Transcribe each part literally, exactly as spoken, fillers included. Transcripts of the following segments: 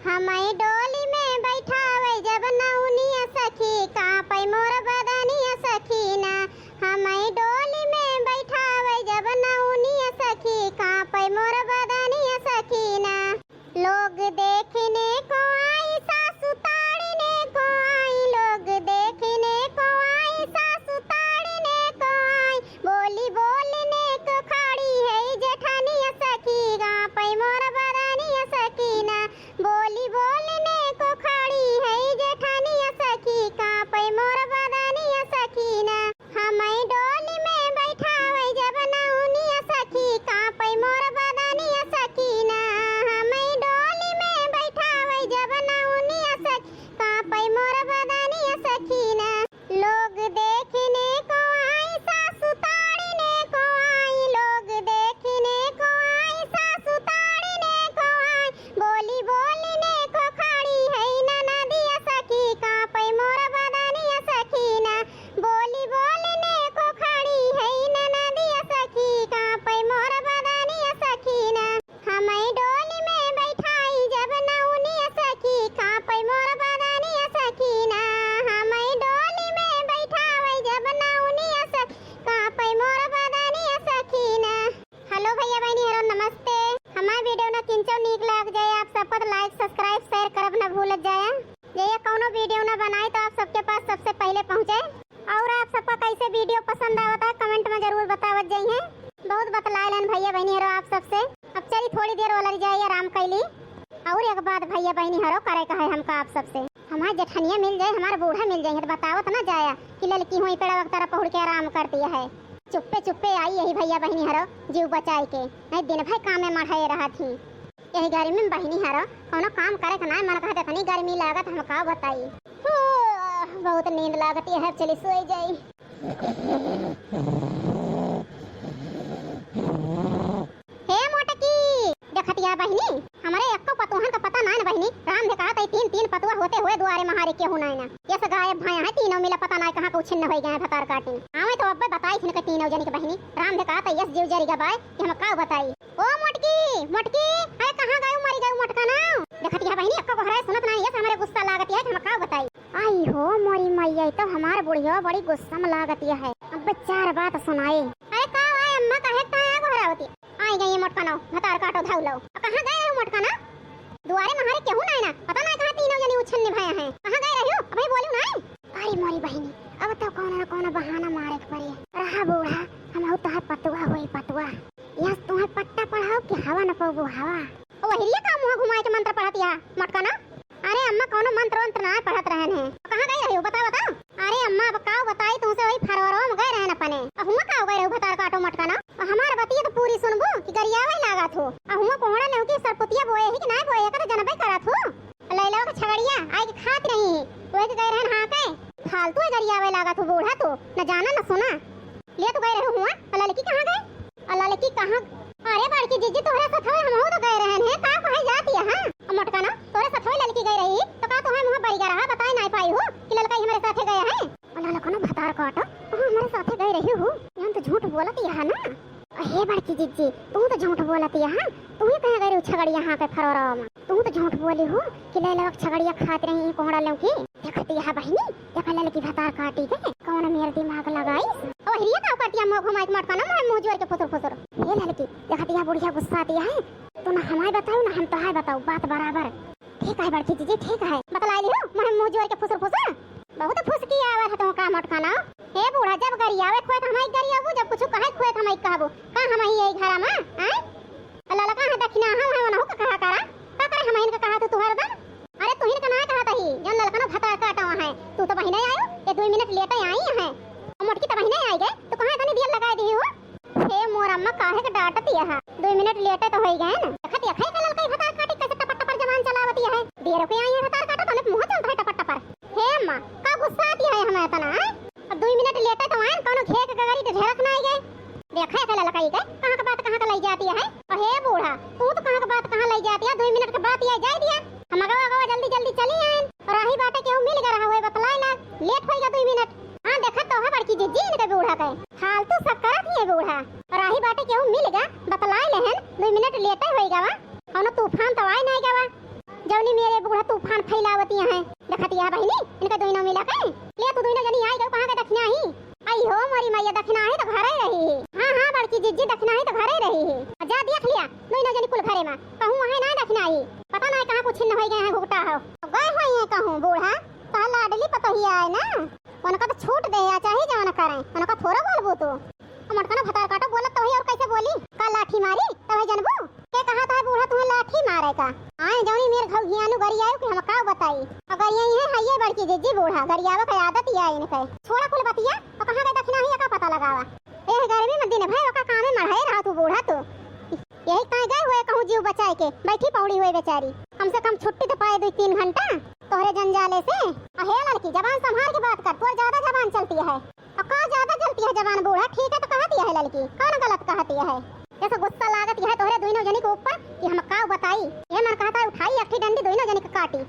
हमई डोली में बैठावै जब नौनिया सखी, कांपै मोर बदनिया सखी ना। हमई डोली में बैठावै जब नौनिया सखी, कांपै मोर बदनिया सखी ना। लोग देखने को आई, सासु ताड़ने को आई, लोग देखने को आई, सासु ताड़ने को आई। बोली बोलने को खड़ी है जेठानिया सखी, कांपै मोर बदनिया सखी ना। बोली बोलने को खड़ी है जेठानिया सखी, कांपै मोर बदनिया सखी ना। हमई डोली में बैठावै जब नौनिया सखी, कांपै मोर बदनिया सखी ना। हमई डोली में बैठावै जब नौनिया सखी, कांपै मोर बदनिया सखी ना। लोग देखने को आई, सासु ताड़ने को आई, लोग देखने को आई, सासु ताड़ने को आई। बोली बोलने को खड़ी है ननदिया सखी, कांपै मोर बदनिया सखी ना। बोली बोलने को खड़ी है ननदिया सखी, कांपै मोर बदनिया सखी ना। हमई डोली में बैठाई जब नौनिया सखी, कांपै मोर बदनिया सखी ना। हमई डोली में बैठावै जब नौनिया सखी, कांपै मोर बदनिया सखी ना। Hello भैया बहिनी, hello नमस्ते। हमार video ना किंचो नीक लाग जाए, आप सब पर like subscribe share करब ना भूलत जाया। जहिया कौनो video ना बनाए तो आप सबके पास सबसे पहले पहुँचे। और आप सबका कैसे video पसंद आवत है comment में जरूर बतावत जाइए। बहुत बतलाए लेन भैया बहिनी हरो आप सबसे। अब चली थोड़ी देर ओलर जाए आराम कैली। और एक बात भैया बहिनी हरो करे का है हमका आप सबसे, हमार जेठनिया मिल जाए, हमार बूढ़ा मिल जाए तो बतावत ना जाया कि ललकी हुई पेड़वा के तरफ पहुड़ के आराम करती है। चुप्पे चुप्पे आई यही भैया बहिनी हरो जीव बचाए के, नहीं दिन भर काम में मढ़ाए रहत ही। यही गर्मी में बहिनी हरो कौनो काम करे के ना मन कहत, इतनी गर्मी लागत हम का बताई। हो, बहुत नींद लागत है, अब चली सोई जाई। हे मोटकी, देखत या बहिनी, हमरे एक्को पतोहन का पता नाय न बहिनी। राम धे कहत है तीन तीन पतुआ होते हुए दुआरे महारे केहू नाय ना। यस गायब भया है तीनों मिला, पता नाय कहाँ को छिन्न होई गए हैं भतार काटिन। आवे तो अब्बे बताई थिन के तीनों जनी के बहिनी। राम धे कहत है यस जीव जरी गबाय कि हम का बताई। ओ मोटकी, मोटकी, अरे कहाँ गयो मरी गयो मोटका ना? देखत या बहिनी, एक्को गोहराए सुनत नाय, यस हमरे गुस्सा लागत है कि हम का बताई। आई हो मोरी मैया, ई तो हमार बुढ़िया बड़ी गुस्सा में लागत है। अब चार बात सुनाए। अरे का भाई अम्मा, काहे ताया गोहरावती? आई गई मोटका ना, भतार काटो धाउ लो। अब कहाँ गए रहो मोटका ना? दुआरे महारे केहू नाय ना, पता नाय कहाँ तीनों जनी उछन्ने भया हैं। कहाँ गए रहो? अबे बोलू नाय। अरे मोरी बहिनी, अब तो कौनो न कौनो बहाना मारे के पड़ी। रहा बूढ़ा, हम तो है पतुआ होई पतुआ। यस तुम्हें पट्टा पढ़ाओ कि हवा न पाबू हवा। ओ वहिरिया का मुँह घुमाए के मंत्र पढ़त या मोटका ना? अरे अम्मा, कौनो मंत्र वंत्र ना पढ़त रहन है। कहाँ गई रही हो, बताओ, बताओ। अरे अम्मा, अब काव बताई तुमसे, वही फरवरवा में गए रहन अपने। अब हुआ काव गए रही हो, भतार काटो मोटका ना? अब हमार बतिया तो पूरी सुनबू कि गरियावे लागत हो। अब हुआ कोहड़ा लेहू की सरपुतिया बोए ही कि ना बोए, एकर तो जनबे करत हो। लैलवा के छगड़िया आए के खात रही ही, वही के गए रहन हाँ के। फालतू ही गरियावे लागत हो बूढ़ा तू, न जाना न सुना। ले तो गए रहे हुआ, और ललकी कहाँ गए? और ललकी कहाँ? अरे बड़की जिज्जी, तोहरे सथवे हमहू तो गए रहन है, का कहे जात या, हाँ? और मोटका ना, तोहरे सथवे ललकी गए रही, तो का तोहे मुँह बरिगा रहा, बताए नाय पाई हो कि ललका ही हमरे साथे गए हैं? और ललका ना भतार काटा, तू हमरे साथे गए रही हो, यहाँ तो झूठ बोलत या ना। अहे बड़की जिज्जी, तू तो झूठ बोलत या, हाँ? तू ही कहाँ गए रही छगड़िया हाँ के फरोरा में? तू तो झूठ बोली हो कि लैलवा के छगड़िया खात रही ई कोहड़ा लेहू की। देखत या बहिनी, देखा ललकी भतार काटी के, कौन मेर दिमाग लगाई। ओ हिरिया का करतिया मुँह घुमाई के मोटका ना, मुँह मुँह जोर के फुसुर फुसुर। हे ललकी, देखत या बुढ़िया गुस्सात या है, तू ना हमाय बताऊ ना हम तोहाय बताऊ, बात बराबर। ठीक है बड़की जिज्जी, ठीक है। बतलाई लिहू, मुँह मुँह जोर के फुसुर फुसुर। बहुत फुसकी आवे है तो का मोटका ना। हे बूढ़ा, जब गरियावे खोए त हमही गरियाबू, जब कुछ कहे खोए त हमही कहबू। का हमही यही घरा में, आय? अल्लाह लगा है दखिना हम है वनहु का कहा करा। का करे हमहिन का कहा तू तुहर दम? अरे तुहिन का ना कहत ही, जौन ललकनो भतार काटवा है। तू तो बहिने आयो, ये दुई मिनट लेटे आई है। मोटकी तो बहिने आई गए, तू कहाँ इतनी देर लगाए दी हो? हे मोर अम्मा, काहे के डांटत यह? दुई मिनट लेटे तो होई गए न। देखत यह है के ललकई भतार काटी कैसे टपर टपर जबान चलावत यह है। देर के आई है भतार काटो, तने मुँह चलता है टपर टपर। हे अम्मा, का गुस्सा आती है हमें इतना, हैं? अब दुई मिनट लेटे तो आए न, कौनो घेक गगरी के झेलक ना आई गए। देखा है ललकई के, कहाँ के बात कहाँ के लई जाती है। अरे बूढ़ा, तू तो कहाँ के बात कहाँ लई जाती है, दुई मिनट के बात ये जाए दिया। हम अगवा अगवा जल्दी जल्दी चली आए। राही बाटे केहू मिल गया रहा, वही बतलाए लाग, लेट होई गया दुई मिनट। हाँ, देखत तो है बड़की जिज्जी इनके बूढ़ा के। फालतू सब करत ही है बूढ़ा। राही बाटे केहू मिल गया, बतलाए लेहन, दुई मिनट लेटे होई गवा। कौनो तूफान तो आए नहीं गवा। जौन मेरे बूढ़ा तूफान फैलावती हैं। देखतिया बहिनी, इनके दुइनो मिला के। ले तू दुइनो जनी आई गयो, कहाँ के दखिनाही? आई हो मोरी मैया, दखिनाही तो घरे रही है। हाँ, हाँ, बड़की जिज्जी, दखिनाही तो घरे रही है। जा देख लिया, दुइनो जनी कुल घरे मा। कहूँ वहाँ ना दखिनाही। पता ना कहाँ कुछ न हो गए हैं, घुघटा हो। गए हुए हैं कहूँ बूढ़ा, तो लाडली पतोहिया है ना। उनका तो छूट दे या चाहे जवन करें, उनका थोड़ा बोलबू तू। हम अटकना भतार काटो बोलत तो वही और कैसे बोली? का लाठी मारी तब है जनबू? के कहा था बूढ़ा तुम्हें लाठी मारे का? आए जौनी मेर घौ घियानु गरियायो कि हम का बताई। अगर यही है, है ये बड़की जिज्जी बूढ़ा, गरियावा का आदत ही आई इनके। छोड़ा कुल बतिया, और कहाँ गए दखिनाही का पता लगावा। एह गर्मी में दिन भर ओका कामे मढ़ाए रहा तू बूढ़ा तू। यही ताई गए हुए कहूँ जीव बचाए के, बैठी पौड़ी हुए बेचारी। कम से कम छुट्टी तो पाए दो तीन घंटा तोहरे जंजाले से। अहे लड़की, जबान संभाल के बात कर, तोर ज्यादा जबान चलती है। और का ज्यादा चलती है जबान बूढ़ा, ठीक है तो कहती है लड़की, कौन गलत कहती है? जैसे गुस्सा लागत यह तोहरे दुइनो जनी के ऊपर कि हम का बताई। ये मन कहता है उठाई एक ठी डंडी दुइनो जनी के काटी।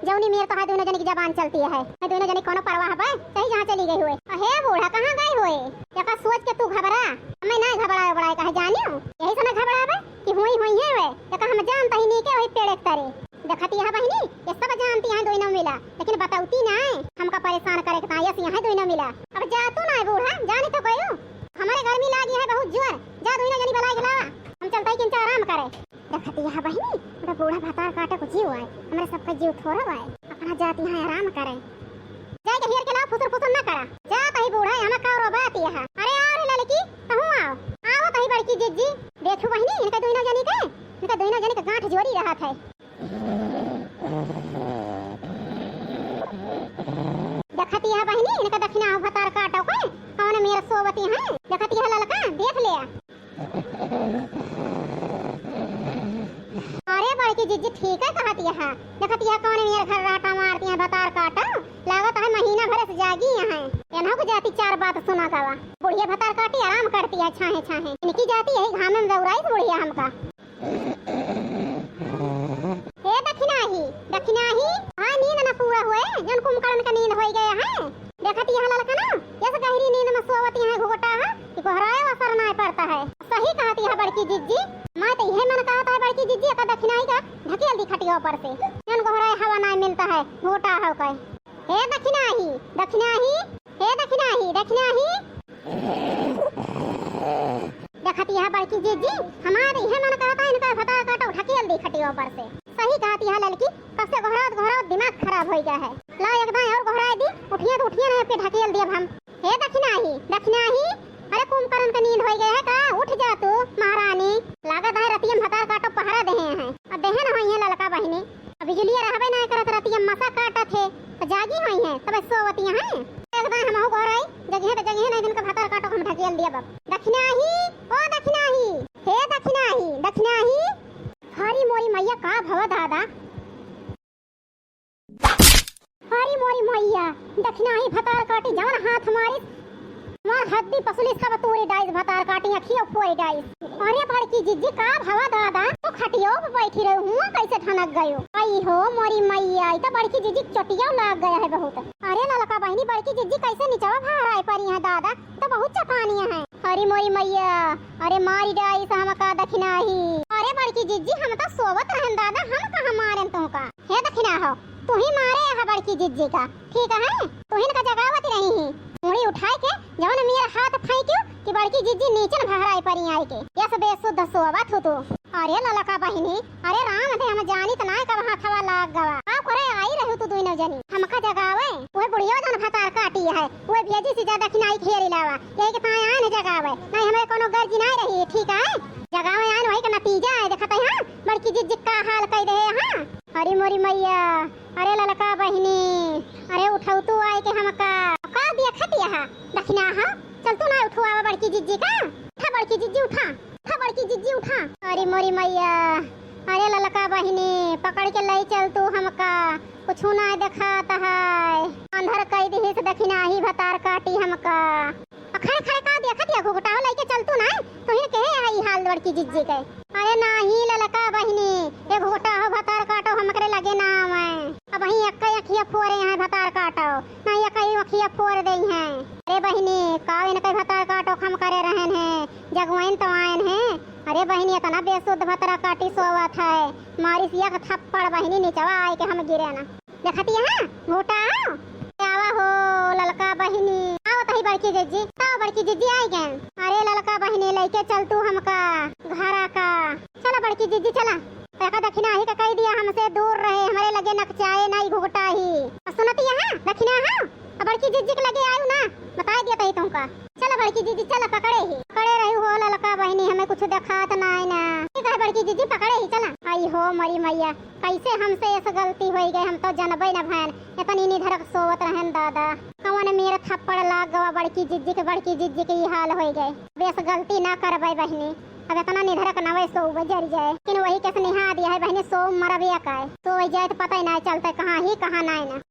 जौनी मेर तो है दुइनो जनी की जबान चलती है, है दुइनो जनी कोनो परवाह बा, चाहे जहाँ चली गई हुए। अहे बूढ़ा कहाँ गई हुए? एका सोच के तू घबरा, हमें ना घबराए बड़ाए कहे जानियो। यही समय घबरावे कि हुई हुई है वे, एका हम जानता ही नहीं के वही पेड़े के तरे। देखती है बहिनी, ये सब जानती हैं दुइनो मिला, लेकिन बतौती ना है। हमका परेशान करे के ताई ऐसी हैं दुइनो मिला। अब जा तू ना है बूढ़ा, जाने तो गयो। हमारे गर्मी लागी है बहुत जोर, जा दुइनो जनी बलाई के लावा, हम चलता ही किंचा आराम करे। देखती है बहिनी, उधर बूढ़ा भतार काटे को जीव आए, हमारे सबका जीव थोड़ा आए, अपना जाती हैं आराम करे। जाए के हेर के लाओ, फुसुर फुसुर ना करा। जा तही बूढ़ा, हमें का रोबाती है। अरे आओ रे लड़की, तहूँ आओ। आओ तही बड़की जिज्जी। देखू बहिनी, इनका दुइनो जनी के, इनका दुइनो जनी के गांठ जोरी रहत है। देखती है बहिनी, इनका दखिना हो भतार काटो के, कौन मेर सोवती हैं। देखती है ललका, देख ले। अरे बड़की जिज्जी, ठीक है कहती है। देखती है कौन मेर घर राटा मारती हैं, भतार काटो। लागत है महीना भर से जागी हैं। इन्हों को जाती चार बात सुना गवा। बुढ़िया भतार काटी आराम करती है छाहे छाहे। इनकी जाती यही घामे में दौड़ाई बुढ़िया हमका। हे दखिनाही, दखिनाही, हाँ नींद न पूरा हुए, जन कुंभकर्ण का नींद होई गया है। देखत यहाँ ललकना, यस गहरी नींद में सोवत यहाँ घुघटा है, कि गोहराए असर नाय पड़ता है। सही कहती है बड़की जिज्जी, मैं तो यह मन कहता है बड़की जिज्जी, एका दखिनाही का ढकेल दी खटिया ऊपर से, जन गोहराए हवा नाय मिलता है, घुघटा हो के। हे दखिनाही, दखिनाही, हे दखिनाही, दखिनाही। देखत यह बड़की जिज्जी, हमार इहे मन कहता है, इनका भतार काटो, ढकेल दी खटिया ऊपर से। सही कहती है ललकी, कब से गोहरावत गोहरावत दिमाग खराब हो गया है। ला एक दाएं और गोहराए दी, उठिए तो उठिए नहीं, फिर ढकेल दिए अब हम। हे दखिनाही, दखिनाही, अरे कुंभकर्ण का नींद हो गया है का? उठ जा तू महारानी। लागत है रतिया में भतार काटो पहरा देहे हैं। अब देहे न होई है ललका बहिनी। अब बिजुलिया रहबे ना करत, रतिया मसा काटत है, तो जागी होई है, तब सोवतिया हैं। एक दाएं हमहू गोहराई, जगिहे तो जगिहे, नहीं दिन का भतार काटो हम ढकेल दिया बाप। दखिनाही, ओ दखिनाही, हे दखिनाही, दखिनाही। हरी मोरी मैया का भवा दादा। हरी मोरी मैया, दखिनाही भतार काटी जवन हाथ मारिस, हमार हड्डी पसली सब तोड़ी डाइस भतार काटी, अखियो फोड़ी डाइस। अरे बड़की जिज्जी का भवा दादा, तो खटियो पे बैठी रही हुआ कैसे ठनक गयो? आई हो मोरी मैया, ई तो बड़की जिज्जी चोटियो लाग गया है बहुत। अरे ललका बहिनी, बड़की जिज्जी कैसे निचवा भाराए परी है दादा, तो बहुत चपानी है। हरी मोरी मैया, अरे मारी डाइस हमका दखिनाही। अरे बड़की जिज्जी, हम तो सोवत रहन दादा, हम कहाँ मारेन तुमका? हे दखिना हो, तू ही मारे यहाँ बड़की जिज्जी का, ठीक है? तू ही इनका जगावत रही ही। मुड़ी उठाए के जवन मेर हाथ फेंक्यो कि बड़की जिज्जी नीचे न भहराए परी आई के। यस बेसुद्ध सोवत हो तू। अरे ललका बहिनी, अरे राम दे, हम जानित नाय कब हाथवा लाग गवा। का करे आई रहू तू दुइनो जनी? हमका जगावे, वह बुढ़ियो जन भतार काटी है, वह भेजी से ज्यादा खिनाई खेरी लावा। यही के ताए आन जगावे, नहीं हमें कोनो गर्जी नाय रही, ठीक है? जगावे आन वही का नतीजा है, देखत है, हाँ? बड़की जिज्जी का हाल कई दे, हाँ? हरी मोरी मैया, अरे ललका बहिनी, अरे उठौतू आए के हमका। का देखत यहाँ? दखिना हा? चल तू ना उठवावा बड़की जिज्जी का। उठा बड़की जिज्जी उठा, उठा बड़की जिज्जी उठा। अरे मोरी मैया, अरे ललका बहिनी, पकड़ के लई चल तू हमका। कुछु ना देखात है। अंधर कई दिहिस दखिनाही भतार काटी हमका। आ खड़े खड़े का देखत या घुघटाओ लइके चल तू ना, तोहिन के है ई हाल बड़की जिज्जी के। अरे नाही ललका बहिनी, ए घुघटाओ भतार काटो हमकरे लगे ना आवे। अबहीं एक्कै अँखिया फोरे हैं भतार काटो, नाही एक्कै अँखिया फोर देइहैं। अरे बहिनी, काव इनकै भतार काटो खम करे रहेन हैं, जगवइन तो आएन हैं। अरे बहिनी, इतना बेसुध भतरा काटी सोवत है, मारिस एक थप्पड़ बहिनी, निचवा आए के हम गिरे ना। देखती है, घोटा हो। आवा हो ललका बहिनी, आओ तही बड़की जिज्जी, आओ बड़की जिज्जी आई गए। अरे ललका बहिनी, लेके चल तू हमका घरा का। चला बड़की जिज्जी, चला। एका दखिनाही का कही दिया, हमसे दूर रहे, हमरे लगे नकचाए ना ई घुघटा ही। आ सुनती है दखिना, हाँ, आ बड़की जिज्जी के लगे आयु ना, बताए दिया तही तुमका। चला बड़की जिज्जी, चला, पकड़े ही, पकड़े रही हो ललका बहिनी, हमें कुछ देखात ना है ना। ठीक है बड़की जिज्जी, पकड़े ही, चला। आई हो मरी मैया, कैसे हमसे ऐसे गलती होई गए, हम तो जनबे न भयन, इतनी निधरक सोवत रहन दादा। कवन मेर थप्पड़ लाग गवा बड़की जिज्जी के, बड़की जिज्जी के ई हाल होई गए। बेस गलती ना करबे बहिनी, अब इतना निधरक नवे सोवे जरी जाए, लेकिन वही के स्नेहा दिया है बहिनी, सो मरबे का है, सो जाए तो पता ही ना चलते कहाँ ही कहाँ ना है ना।